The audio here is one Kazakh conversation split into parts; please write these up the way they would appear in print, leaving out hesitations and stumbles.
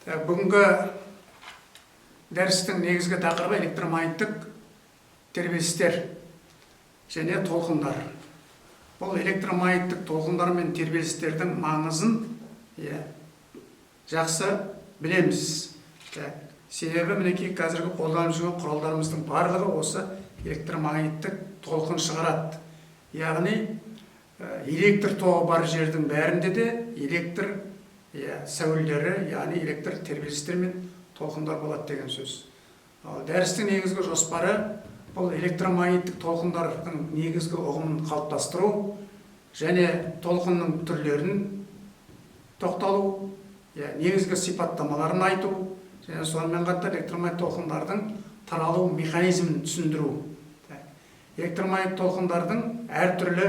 Бүгінгі дәрістің негізгі тақырыбы – электромагниттік тербелістер және толқындар. Бұл электромагниттік толқындар мен тербелістердің маңызын, иә, жақсы білеміз. Так, себебі мінекей, қазіргі қолданып жүрген құралдарымыздың барлығы осы электромагниттік толқын шығарады, яғни электр тоғы бар жердің бәрінде де электр, иә, сәулелері, яғни электр тербелістер мен толқындар болады деген сөз. Ал дәрістің негізгі жоспары – бұл электромагниттік толқындардың негізгі ұғымын қалыптастыру және толқынның түрлерін тоқталу, иә, негізгі сипаттамаларын айту және сонымен қатар электромагнит толқындардың таралу механизмін түсіндіру. Так. Электромагнит толқындардың әртүрлі,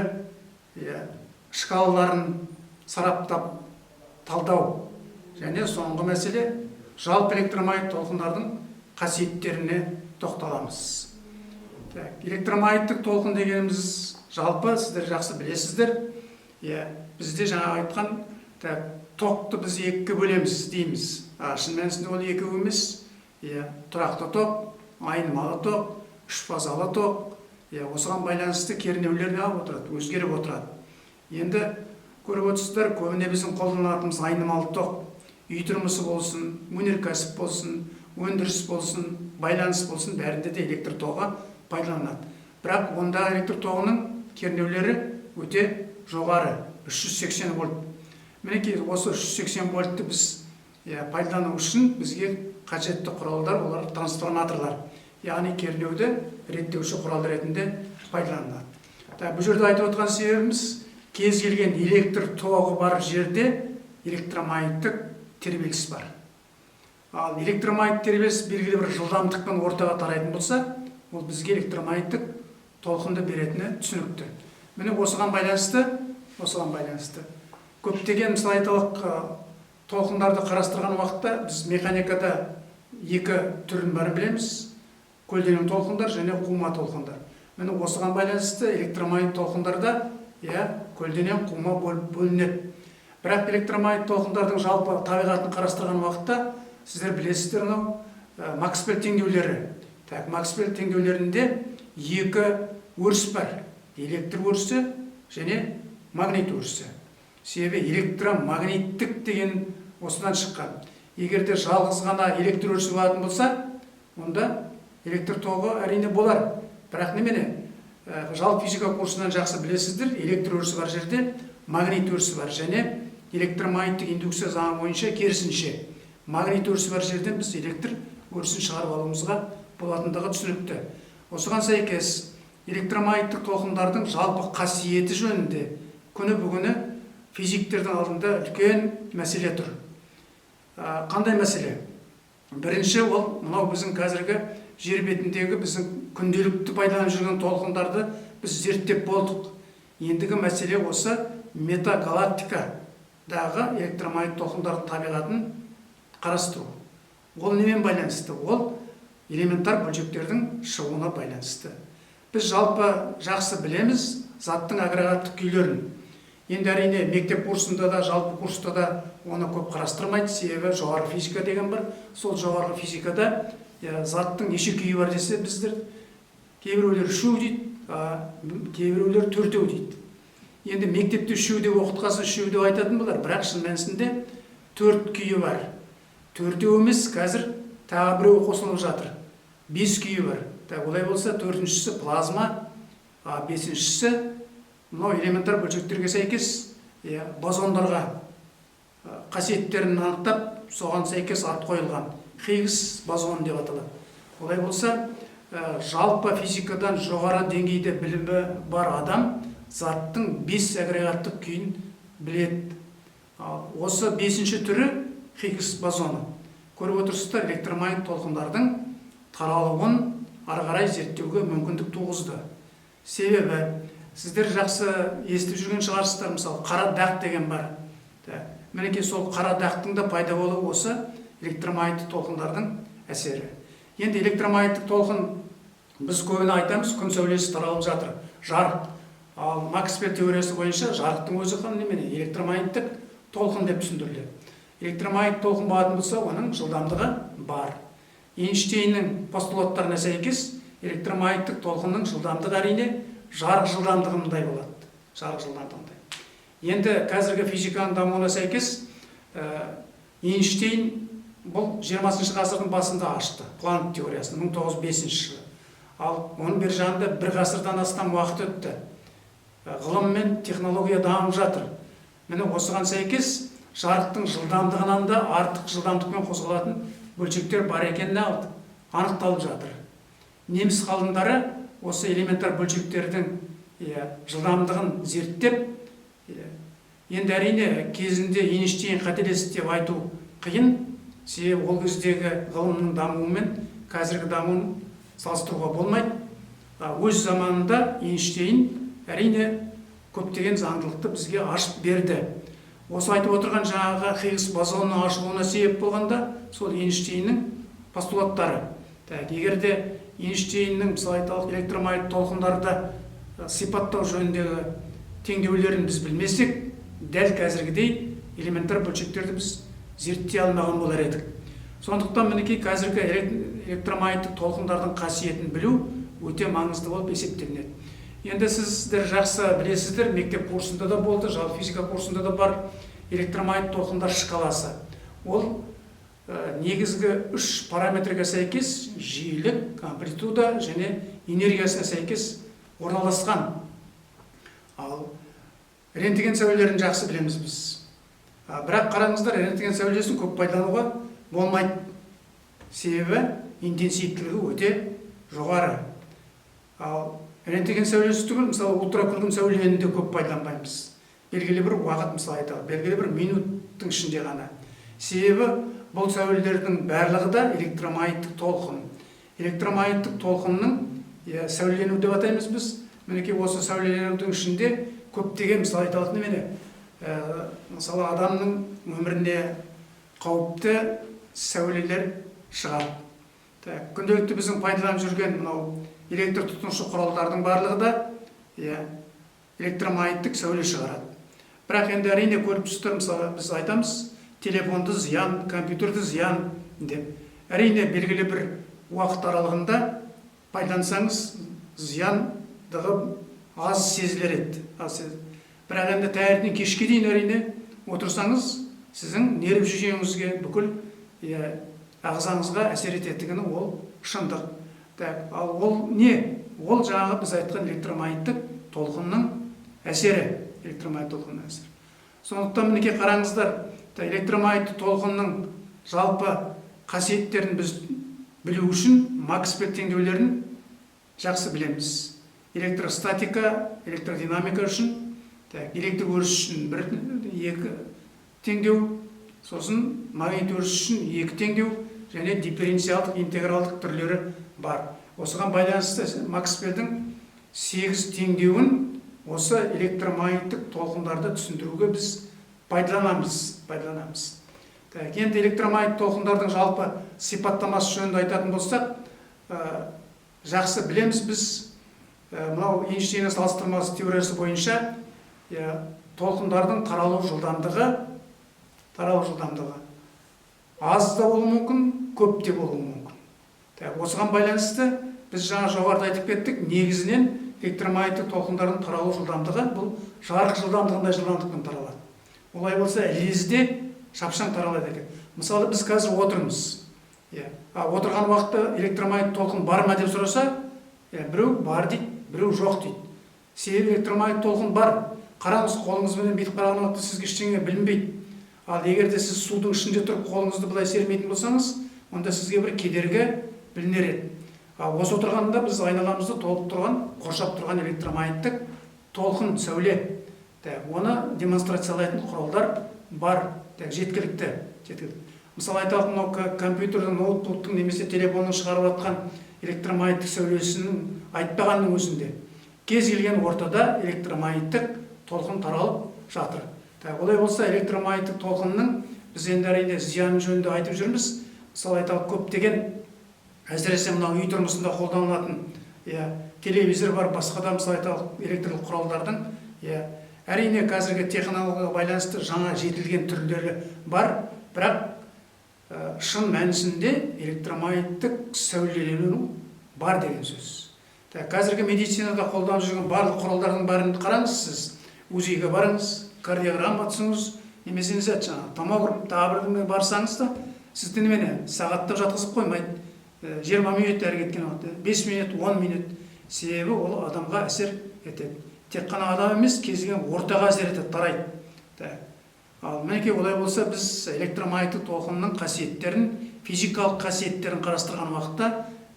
иә, шкалаларын сараптап талдау және соңғы мәселе – жалпы электромагнит толқындардың қасиеттеріне тоқталамыз. Так, электромагниттік толқын дегеніміз жалпы сіздер жақсы білесіздер, иә, бізде жаңа айтқан, так, тоқты біз екіге бөлеміз дейміз, а шын мәнісінде ол екеу емес, иә: тұрақты ток, айнымалы ток, үшфазалы ток, иә. Осыған байланысты кернеулер не қылып отырады? Өзгеріп отырады. Енді көріп отырсыздар, көбіне біздің қолданатынымыз айнымалы ток. Үй тұрмысы болсын, өнеркәсіп болсын, өндіріс болсын, байланыс болсын, бәрінде де электр тоғы пайдаланылады. Бірақ ондағы электр тоғының кернеулері өте жоғары – 380 вольт. Мінекей, осы 380 вольтты біз, иә, пайдалану үшін бізге қажетті құралдар – олар трансформаторлар, яғни кернеуді реттеуші құрал ретінде пайдаланылады. Так, бұл жерде айтып отырған себебіміз – кез келген электр тоғы бар жерде электромагниттік тербеліс бар. Ал электромагнит тербеліс белгілі бір жылдамдықпен ортаға тарайтын болса, ол бізге электромагниттік толқынды беретіні түсінікті. Міне, осыған байланысты көптеген, мысалы, айталық, толқындарды қарастырған уақытта біз механикада екі түрін барын білеміз: көлденең толқындар және қума толқындар. Міне, осыған байланысты электромагнит толқындарда, иә, көлденең, қума болып бөлінеді. Бірақ электромагнит толқындардың жалпы табиғатын қарастырған уақытта сіздер білесіздер, мынау Максвелл теңдеулері. Так, Максвелл теңдеулерінде екі өріс бар: электр өрісі және магнит өрісі. Себебі электромагниттік деген осыдан шыққан. Егер де жалғыз ғана электр өрісі болатын болса, онда электр тоғы, әрине, болар. Бірақ немене, жалпы физика курсынан жақсы білесіздер, электр өрісі бар жерде магнит өрісі бар және электромагниттік индукция заңы бойынша, керісінше, магнит өрісі бар жерден біз электр өрісін шығарып алуымызға болатындығы түсінікті. Осыған сәйкес электромагниттік толқындардың жалпы қасиеті жөнінде күні бүгіні физиктердің алдында үлкен мәселе тұр. Қандай мәселе? Бірінші, ол мынау біздің қазіргі жер бетіндегі, біздің күнделікті пайдаланып жүрген толқындарды біз зерттеп болдық. Ендігі мәселе – осы метагалактикадағы электромагнит толқындардың табиғатын қарастыру. Ол немен байланысты? Ол элементар бөлшектердің шығуына байланысты. Біз жалпы жақсы білеміз заттың агрегаттық күйлерін. Енді, әрине, мектеп курсында да, жалпы курста да оны көп қарастырмайды, себебі жоғары физика деген бар. Сол жоғарғы физикада, иә, заттың неше күйі бар десе, біздер кейбіреулер үшеу дейді, а кейбіреулер төртеу дейді. Енді мектепте үшеу деп оқытқасын, үшеу деп айтатын болар, бірақ шын мәнісінде төрт күйі бар. Төртеу емес, қазір тағы біреуі қосылып жатыр, бес күйі бар. Так, олай болса, төртіншісі плазма, а бесіншісі мынау элементар бөлшектерге сәйкес, иә, бозондарға қасиеттерін анықтап, соған сәйкес ат қойылған, Хиггс бозон деп аталады. Олай болса, жалпы физикадан жоғары деңгейде білімі бар адам заттың бес агрегаттық күйін біледі. Ал осы бесінші түрі – Хиггс бозоны. Көріп отырсыздар, электромагнит толқындардың таралуын ары қарай зерттеуге мүмкіндік туғызды. Себебі сіздер жақсы естіп жүрген шығарсыздар, мысалы, қара дақ деген бар. Так, мінекей, сол қара дақтың да пайда болуы – осы электромагниттік толқындардың әсері. Енді электромагниттік толқын, біз көбіне айтамыз, күн сәулесі таралып жатыр, жарық. Ал Максвелл теориясы бойынша жарықтың өзі немене? Электромагниттік толқын деп түсіндіріледі. Электромагнит толқын болатын болса, оның жылдамдығы бар. Эйнштейннің постулаттарына сәйкес электромагниттік толқынның жылдамдығы әрине жарық жылдамдығындай болады. Жарық жылдамдығындай. Енді қазіргі физиканың дамуына сәйкес Эйнштейн бұл 20 ғасырдың басында ашты Планк теориясын 1905 жылы. Ал оның бер жағында бір ғасырдан астам уақыт өтті. Ғылым мен технология дамып жатыр. Міне, осыған сәйкес жарықтың жылдамдығынан да артық жылдамдықпен қозғалатын бөлшектер бар екеніне анықталып жатыр. Неміс ғалымдары осы элементар бөлшектердің, иә, жылдамдығын зерттеп, иә, енді әрине кезінде Эйнштейн қателесті деп айту қиын, себебі ол кездегі ғылымның дамуымен қазіргі дамуын салыстыруға болмайды. Өз заманында Эйнштейн әрине көптеген заңдылықты бізге ашып берді. Осы айтып отырған жаңағы Хиггс бозонының ашылуына себеп болғанда сол Эйнштейннің постулаттары. Так, егер де Эйнштейннің, мысалы айталық, электромагнит толқындарды сипаттау жөніндегі теңдеулерін біз білмесек, дәл қазіргідей элементар бөлшектерді біз зерттей алмаған болар едік. Сондықтан мінекей қазіргі электромагниттік толқындардың қасиетін білу өте маңызды болып есептелінеді. Енді сіздер жақсы білесіздер, мектеп курсында да болды, жалпы физика курсында да бар электромагнит толқындар шкаласы. Ол негізгі үш параметрге сәйкес: жиілік, амплитуда және энергиясына сәйкес орналасқан. Ал рентген сәулелерін жақсы білеміз біз. Бірақ қараңыздар, рентген сәулесін көп пайдалануға болмайды. Себебі интенсивтілігі өте жоғары. Ал рентген сәулесі түгіл, мысалы, ультракүлгін сәулені де көп пайдаланбаймыз. Белгілі бір уақыт, мысалы айталық, белгілі бір минуттың ішінде ғана. Себебі бұл сәулелердің барлығы да электромагниттік толқын. Электромагниттік толқынның, иә, сәулелену деп атаймыз біз. Мінекей, осы сәулеленудің ішінде көптеген, мысалы айталық, немене, мысалы, адамның өміріне қауіпті сәулелер шығады. Так, күнделікті біздің пайдаланып жүрген мынау электр тұтынушы құралдардың барлығы да, иә, электромагниттік сәуле шығарады. Бірақ енді әрине көріп тұрсыздар, мысалы, біз айтамыз телефонды зиян, компьютерді зиян деп. Әрине белгілі бір уақыт аралығында пайдалансаңыз, зияндығы аз сезілер еді. Аз. Бірақ енді таңертең кешке дейін әрине отырсаңыз, сіздің нерв жүйеңізге, бүкіл, иә, ағзаңызға әсер ететіні ол шындық. Так, ал ол не? Ол жаңағы біз айтқан электромагниттік толқынның әсері, электромагнит толқынның әсері. Сондықтан мінекей қараңыздар, электромагнитті толқынның жалпы қасиеттерін біз білу үшін Максвелл теңдеулерін жақсы білеміз. Электростатика, электродинамика үшін, так, электр өріс үшін бір, екі теңдеу, сосын магнит өріс үшін екі теңдеу және дифференциалдық, интегралдық түрлері бар. Осыған байланысты Максвеллдің 8 теңдеуін осы электромагниттік толқындарды түсіндіруге біз пайдаланамыз. Так, енді электромагнит толқындардың жалпы сипаттамасы жөнінде айтатын болсақ, жақсы білеміз біз, мынау Эйнштейннің салыстырмалы теориясы бойынша, иә, толқындардың таралу жылдамдығы аз да болуы мүмкін, көп те болуы мүмкін. Так, осыған байланысты біз жаңа жоғарыда айтып кеттік, негізінен электромагниттік толқындардың таралу жылдамдығы бұл жарық жылдамдығындай жылдамдықпен таралады. Олай болса, лезде шапшаң таралады екен. Мысалы, біз қазір отырмыз. Иә. Отырған уақытта электромагнит толқын бар ма деп сұраса, иә, біреу бар дейді, біреу жоқ дейді. Себебі электромагнит толқын бар. Қараңыз, қолыңызбенен бүйтіп қараған уақытта сізге ештеңе білінбейді. Ал егер де сіз судың ішінде тұрып қолыңызды былай сермейтін болсаңыз, онда сізге бір кедергі білінер еді. Ал осы отырғанда біз айналамызды толып тұрған, қоршап тұрған электромагниттік толқын, сәуле. Так, оны демонстрациялайтын құралдар бар. Так, жеткілікті. Жеткілікті. Мысалы айталық, мынау компьютердің, ноутбуктың немесе телефонның шығарып жатқан электромагниттік сәулесінің айтпағанның өзінде кез келген ортада электромагниттік толқын таралып жатыр. Так, олай болса, электромагниттік толқынның біз енді әрине зияны жөнінде айтып жүрміз. Мысалы айталық, көптеген, әсіресе мынау үй тұрмысында қолданылатын, иә, телевизор бар, басқа да, мысалы айталық, электрлік құралдардың, иә, әрине қазіргі технологияға байланысты жаңа жетілген түрлері бар. Бірақ шын мәнісінде электромагниттік сәулелену бар деген сөз. Қазіргі медицинада қолданып жүрген барлық құралдардың бәрін қараңыз, сіз УЗИ-ге барыңыз, кардиограмма түсіңіз, немесе жаңағы томограф тағы бірдеңеге барсаңыз да, сізді немене сағаттап жатқызып қоймайды. 20 минут әрі кеткен уақытта, 5 минут, 10 минут. Себебі ол адамға әсер етеді. Тек қана адам емес, кез келген ортаға әсер етеді, тарайды. Ал мінекей олай болса, біз электромагниттік толқынның қасиеттерін, физикалық қасиеттерін қарастырған уақытта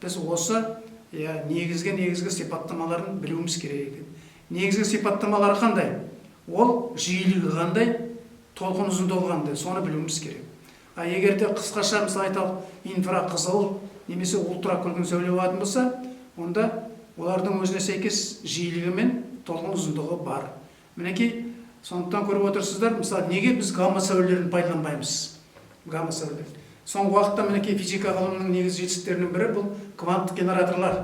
біз осы негізгі сипаттамаларын білуіміз керек екен. Негізгі сипаттамалары қандай? Ол жиілігі қандай, толқын ұзындығы қандай, соны білуіміз керек. А егер де қысқаша, мысалы айталық, инфрақызыл немесе ультракүлгін сәуле болатын болса, онда олардың өзіне сәйкес жиілігі мен толқын ұзындығы бар. Мінекей, сондықтан көріп отырсыздар, мысалы, неге біз гамма сәулелерін пайдаланбаймыз? Гамма сәулелер. Соңғы уақытта мінекей физика ғылымының негізгі жетістіктерінің бірі бұл кванттық генераторлар.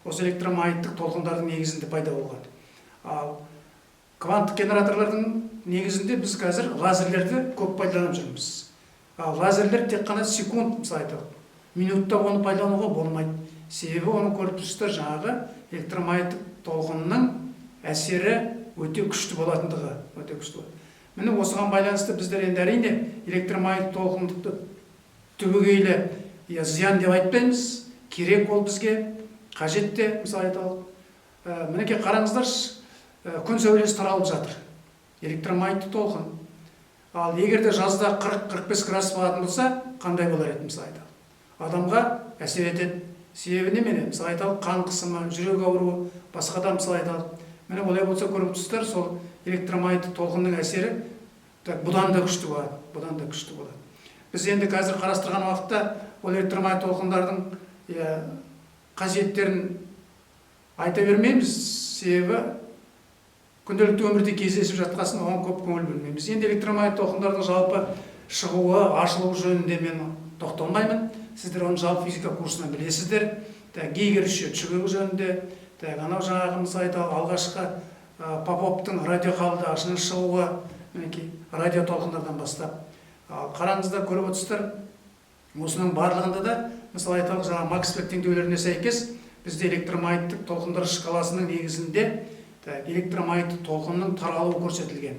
Осы электромагниттік толқындардың негізінде пайда болған. Ал кванттық генераторлардың негізінде біз қазір лазерлерді көп пайдаланып жүрміз. Ал лазерлер тек қана секунд, мысалы айталық, минутта оны пайдалануға болмайды. Себебі оны көріп тұрсыздар, жаңағы электромагниттік толқынның әсері өте күшті болатындығы, өте күшті болады. Міне осыған байланысты біздер енді әрине электромагниттік толқынды түбегейлі зиян деп айтпаймыз, керек ол бізге, қажет те, мысалы айталық. Мінекей қараңыздаршы, күн сәулесі таралып жатыр, электромагнитті толқын. Ал егер де жазда 40-45 градус болатын болса, қандай болар еді, мысалы айталық? Адамға әсер етеді. Себебі немене? Мысалы айталық, қан қысымы, жүрек ауруы, басқа да, мысалы айталық. Міне олай болса көріп тұрсыздар, сол электромагниттік толқынның әсері бұдан да күшті болады, бұдан да күшті болады. Біз енді қазір қарастырған уақытта ол электромагнит толқындардың қасиеттерін айта бермейміз, себебі күнделікті өмірде кездесіп жатқасын оған көп көңіл бөлмейміз. Енді электромагнит толқындардың жалпы шығуы, ашылуы жөнінде мен тоқталмаймын. Сіздер оны жалпы физика курсынан білесіздер. Гейгер счетчигі жөнінде, анау жаңағы мысалы айталық, алғашқы Поповтың радиоқабылдағышының шығуы, мінекей радио толқындардан бастап. Ал қараңыздар, көріп отырсыздар, осының барлығында да, мысалы айталық, жаңа Максвелл теңдеулеріне сәйкес бізде электромагниттік толқындар шкаласының негізінде электромагниттік толқынның таралуы көрсетілген.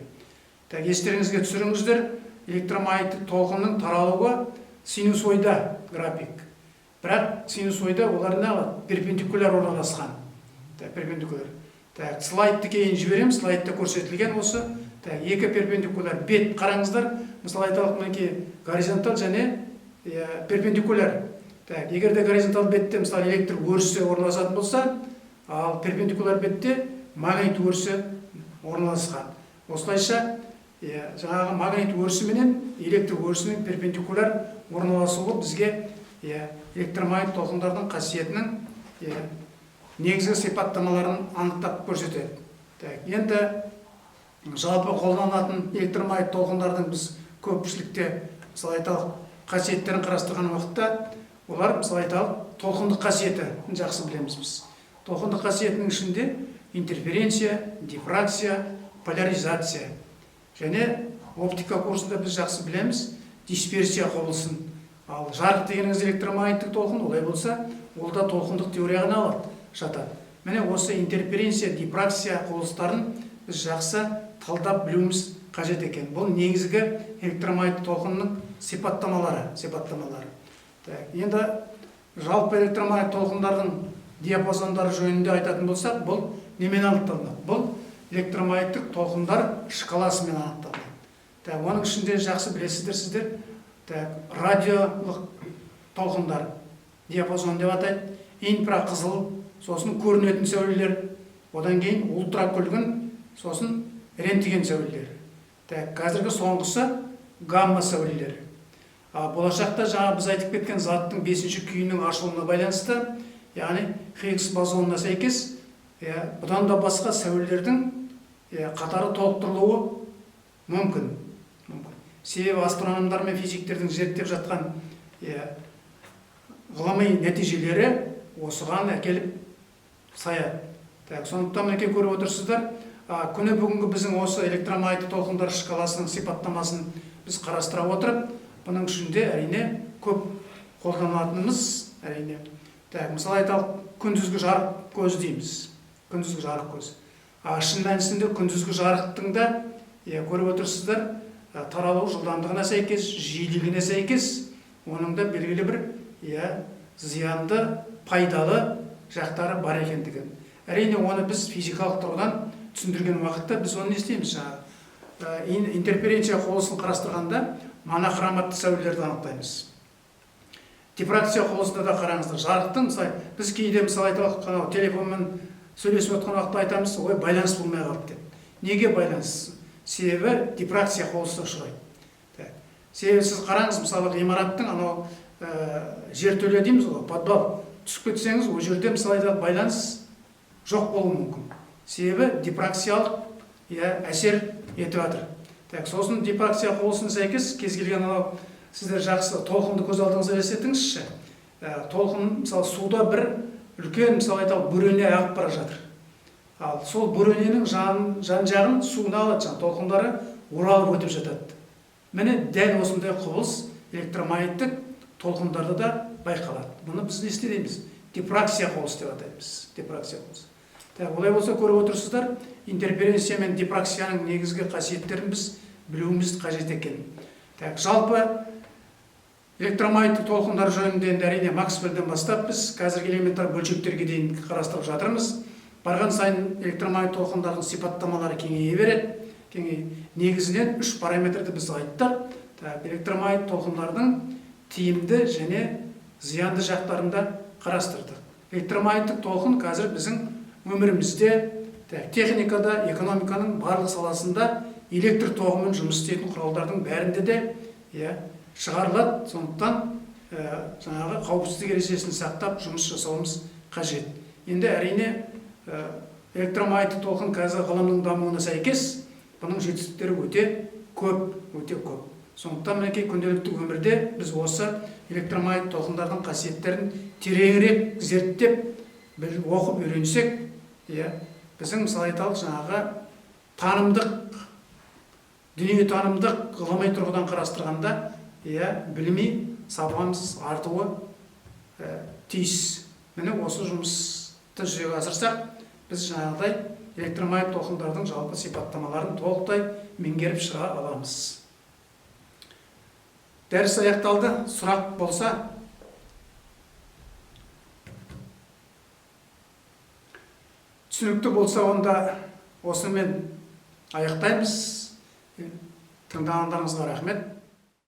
Естеріңізге түсіріңіздер, электромагниттік толқынның таралуы синусоида график. Бірақ синусоида олар не алады? Перпендикуляр орналасқан. Перпендикуляр. Слайдты кейін жіберемін, слайдта көрсетілген осы. Екі перпендикуляр бет қараңыздар, мысалы айталық, мінекей горизонталь және перпендикуляр. Егер де горизонталь бетте, мысалы, электр өрісі орналасатын болса, ал перпендикуляр бетте магнит өрісі орналасқан. Осылайша жаңағы магнит өрісі менен электр өрісінің перпендикуляр орналасуы бізге электромагнит толқындардың қасиетінің негізгі сипаттамаларын анықтап көрсетеді. Енді жалпы қолданылатын электромагнит толқындардың біз көпшілікте, мысалы айталық, қасиеттерін қарастырған уақытта олар, мысалы айталық, толқындық қасиетін жақсы білеміз біз. Толқындық қасиетінің ішінде интерференция, дифракция, поляризация және оптика курсында біз жақсы білеміз дисперсия құбылысын. Ал жарық дегеніңіз электромагниттік толқын, олай болса, ол да толқындық теорияға алады, жатады. Міне осы интерференция, дифракция құбылыстарын біз жақсы талдап білуіміз қажет екен. Бұл негізгі электромагниттік толқынның сипаттамалары. Енді жалпы электромагнит толқындардың диапазондары жөнінде айтатын болсақ, бұл немен анықталынады? Бұл электромагниттік толқындар шкаласымен анықталынады. Оның ішінде жақсы білесіздер сіздер, радиолық толқындар диапазон деп атайды, инфрақызыл, сосын көрінетін сәулелер, одан кейін ультракүлгін, сосын рентген сәулелері. Қазіргі соңғысы гамма сәулелері. Болашақта жаңа біз айтып кеткен заттың 5-ші күйінің ашылуына байланысты, яғни Хиггс бозонына сәйкес, бұдан да басқа сәулелердің қатары толықтырылуы мүмкін. Себебі астрономдар мен физиктердің зерттеп жатқан ғылыми нәтижелері осыған әкеліп саяды. Сондықтан мінекей көріп отырсыздар, күні бүгінгі біздің осы электромагнитті толқындар шкаласының сипаттамасын біз қарастыра отырып, Бұның ішінде әрине көп қолданылатынымыз әрине. Так, мысалы айталық, күндізгі жарық көзі дейміз. Күндізгі жарық көзі. А шын мәнісінде күндізгі жарықтың да, көріп отырсыздар, таралу жылдамдығына сәйкес, жиілігіне сәйкес, оның да белгілі бір, зиянды, пайдалы жақтары бар екендігін. Әрине, оны біз физикалық тұрғыдан түсіндірген уақытта біз оны не істейміз? Жаңағы интерференция құбылысын қарастырғанда монохроматты сәулелерді анықтаймыз. Дифракция құбылысында да қараңыздар, жарықтың, мысалы, біз кейде, мысалы айталық, анау телефонмен сөйлесіп отқан уақытта айтамыз, ой, байланыс болмай қалды деп. Неге байланыс? Себебі дифракция құбылысы ұшырайды. Себебі сіз қараңыз, мысалы, ғимараттың анау жертөле дейміз ғой, подвал, түсіп кетсеңіз, ол жерде, мысалы айталық, байланыс жоқ болуы мүмкін. Себебі дифракциялық әсер етіп жатыр. Так, сосын дифракция құбылысына сәйкес кез келген анау сіздер жақсы толқынды көз алдыңызға елестетіңізші. Толқын, мысалы, суда бір үлкен, мысалы айталық, бөрене ағып бара жатыр. Ал сол бөрененің жан жағын суына алады, жаңа толқындары оралып өтіп жатады. Міне дәл осындай құбылыс электромагниттік толқындарда да байқалады. Бұны біз не істейміз? Дифракция құбылысы деп атаймыз. Дифракция құбылысы. Так, олай болса көріп отырсыздар, интерференция мен дифракцияның негізгі қасиеттерін біз білуіміз қажет екен. Так, жалпы электромагниттік толқындар жөнінде енді әрине Максвеллден бастап біз қазіргі элементар бөлшектерге дейін қарастырып жатырмыз. Барған сайын электромагнит толқындардың сипаттамалары кеңейе береді. Негізінен үш параметрді біз айттық. Так, электромагнит толқындардың тиімді және зиянды жақтарын да қарастырдық. Электромагниттік толқын қазір біздің өмірімізде, техникада, экономиканың барлық саласында электр тоғымен жұмыс істейтін құралдардың бәрінде де шығарылады. Сондықтан жаңағы қауіпсіздік ережесін сақтап жұмыс жасауымыз қажет. Енді әрине электромагниттік толқын қазір ғылымның дамуына сәйкес бұның жетістіктері өте көп, өте көп. Сондықтан мінекей күнделікті өмірде біз осы электромагнит толқындардың қасиеттерін тереңірек зерттеп, оқып үйренсек, біздің, мысалы айталық, жаңағы танымдық, дүниетанымдық ғылыми тұрғыдан қарастырғанда, біліми сапамыз артуы тиіс. Міне осы жұмысты жүзеге асырсақ, біз жаңағыдай электромагнит толқындардың жалпы сипаттамаларын толықтай меңгеріп шыға аламыз. Дәріс аяқталды. Сұрақ болса? Түсінікті болса, онда осымен аяқтаймыз. Тыңдағандарыңызға рахмет.